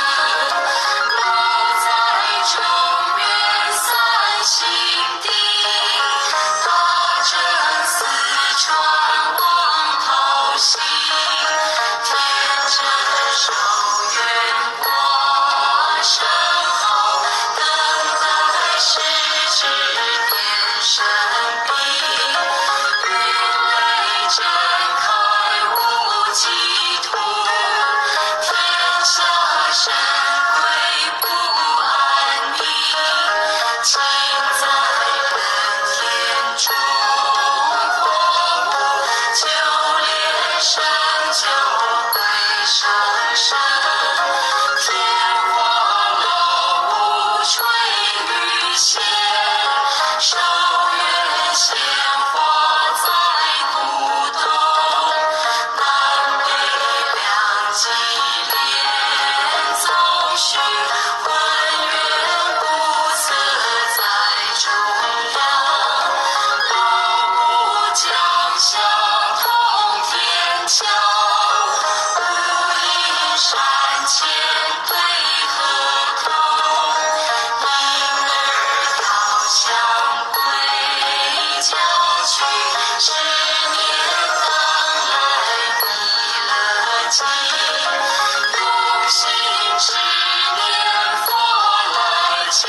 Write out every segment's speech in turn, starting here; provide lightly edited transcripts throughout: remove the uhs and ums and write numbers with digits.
老在中原三心地，大正四川王桃溪，天真寿元挂圣号，等待时至点神兵，云雷震开无际土，天下神鬼不安宁，情在人天中荒芜，九莲圣教归上身，天化老母垂玉仙，寿元鲜花在古东，南北两极连宗续，浑圆古色在中央，老母将相通天桥，无垠山前对河头，婴儿遥想归家去，10年当来弥勒经，用心持念佛来求，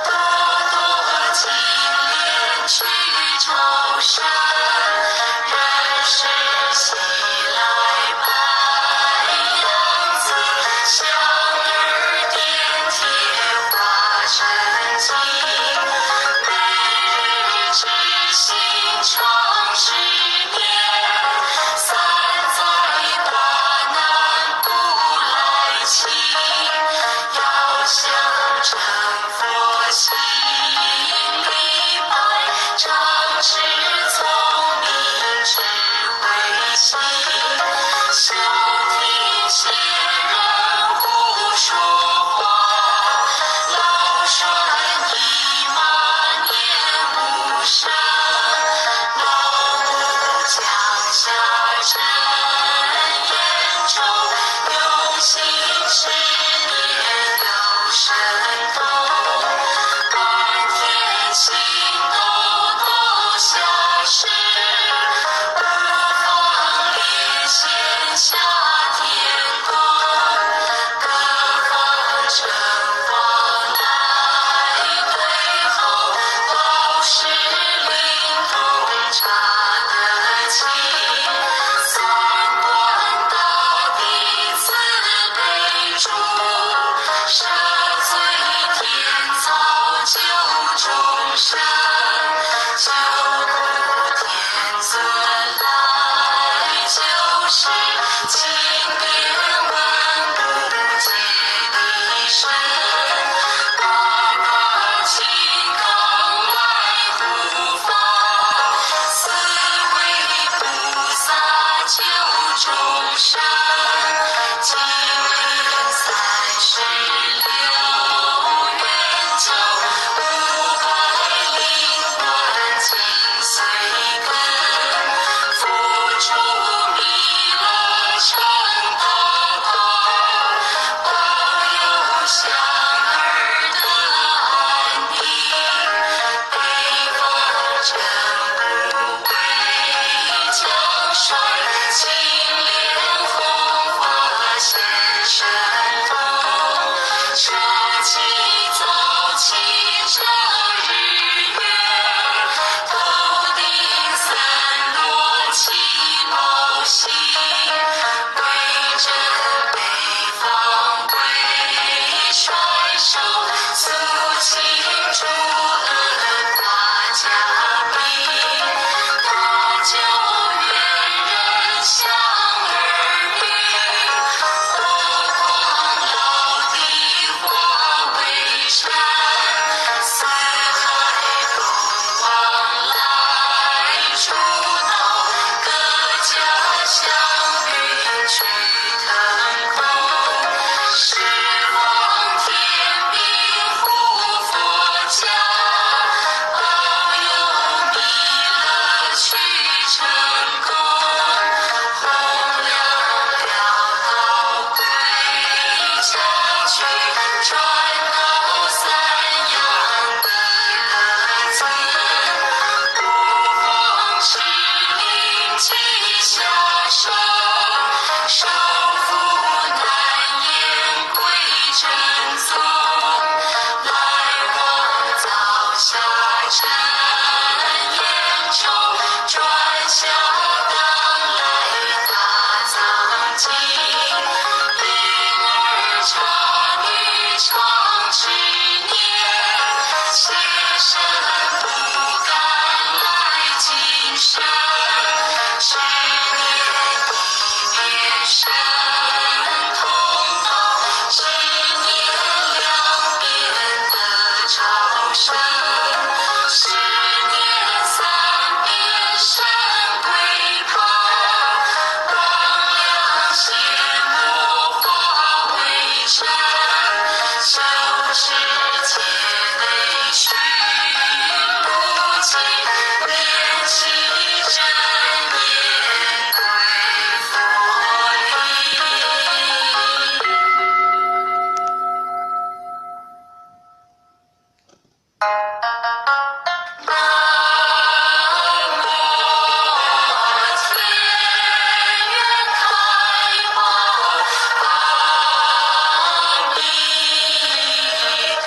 多多金莲去朝山，人世西来白杨子，香儿点铁化成金，每日至心常持念，三灾大难不来侵，遥想成佛心礼拜，常持聪明智慧心，休听邪人胡说话，老栓姨妈念无声，老母降下真言咒，用心持念。轉到三陽的樂村，五方敕令齊下手，收復南閻歸正宗，來往灶下真言中，轉下當來大藏經，嬰兒茶女常持念，邪神不敢來近身，十念一變神通道，十念兩變得超生，十念三變神龜袍，魍魎邪魔化為塵，修持戒內尋不盡，念起真言歸佛林。南無天願開寶阿彌陀。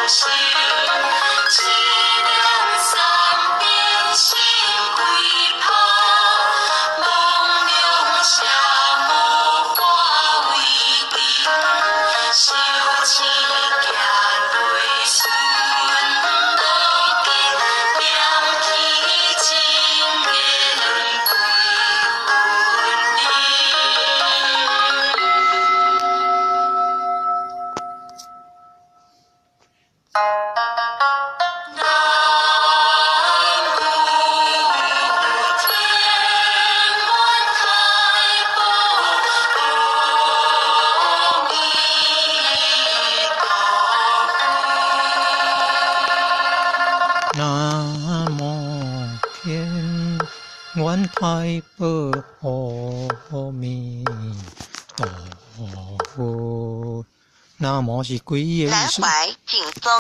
生，一兩三遍心歸拋，魍魎邪魔化為塵，修持行對順路徑，念起真言歸佛靈。南無天願太保阿彌陀佛。南無天願太保阿彌陀佛。南無是皈依的意思。南懷景峰。